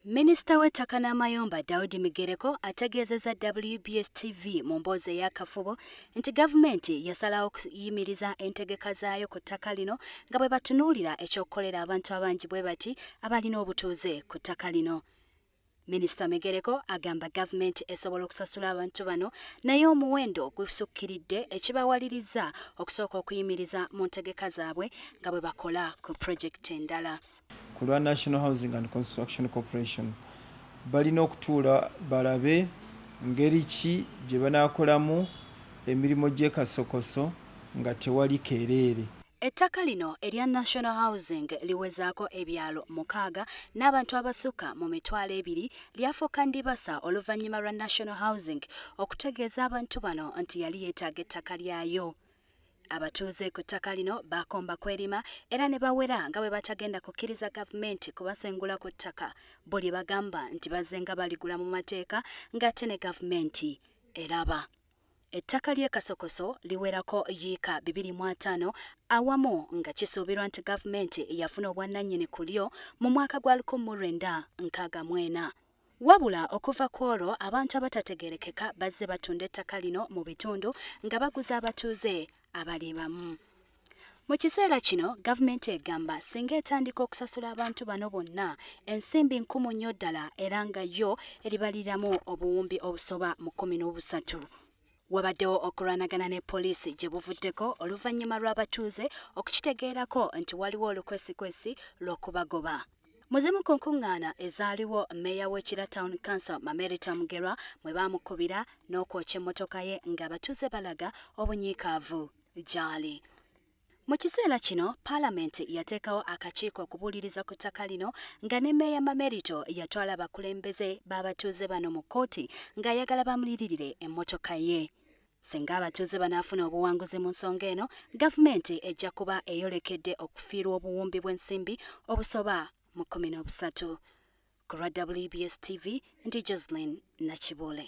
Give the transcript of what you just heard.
Minisita w'ettaka n'amayumba Daudi Migereko ategeezezza WBS TV mu mboozi ey'akafubo nti gavumenti yasalawo okuyimiriza entegeka zaayo ku ttaka lino nga bwe batunuulira eky'okukolera abantu abangi bwe bati abalina obutuuze ku ttaka lino. Minisita Migereko agamba gavumenti esobola okusasula abantu bano naye omuwendo gusukkiridde ekibawaliriza okusooka okuyimiriza mu ntegeka zaabwe nga bwe bakola ku pulojekiti endala. Ku lwa National Housing and Construction Corporation, balina okutuula balabe ngeri ki gye banaakolamu emirimu gy'e Kasokoso nga tewali keereere. Ettaka lino erya National Housing liwezaako ebyalo mukaaga n'abantu abasukka mu 20,000. Lyafuuka ndibasa oluvannyuma lwa National Housing okutegeeza abantu bano nti yali yeetaaga ettaka lyayo. Abatuuze ku ttaka lino bakomba kwerima era ne bawera nga bwe batagenda kukkiriza gavumenti kubasengula ku ttaka bo lye bagamba nti bazzenga baligula mu mateeka ng'ate ne gavumenti eraba. Ettaka ly'e Kasokoso liwerako yiika 250 awamu nga kisuubirwa nti gavumenti yafuna obwannannyini ku lyo mu mwaka gwa 1964. Wabula okuva ku olwo abantu abatategeerekeka bazze batunda ettaka lino mu bitundu nga baguza abatuuze abali bamu. Mu kiseera kino gavumenti egamba singa etandika okusasula abantu bano bonna ensimbi nkumu nnyo ddala era nga yo eribaliramu obuwumbi obusoba mu 13. Wabaddewo okulwanagana ne poliisi gye buvuddeko oluvannyuma lw'abatuuze okukitegeerako nti waliwo olukwesikwesi lw'okubagoba. Mu zimu ku nkuŋŋaana ezaaliwo, mmeeya w'e Kira Town Council Mamerita Mugerwa mwe baamukubira n'okwokya emmotoka ye ng'abatuuze balaga obunyiikaavu gy'ali. Mu kiseera kino Palamenti yateekawo akakiiko okubuuliriza ku ttaka lino nga ne Mmeeya Mamerito yatwala abakulembeze b'abatuuze bano mu kkooti ng'ayagala bamuliririre emmotoka ye. Singa abatuuze banaafuna obuwanguzi mu nsonga eno, gavumenti ejja kuba eyolekedde okufiirwa obuwumbi bw'ensimbi obusoba mu 13. Ku lwa WBS TV ndi Joseline Nakibuule.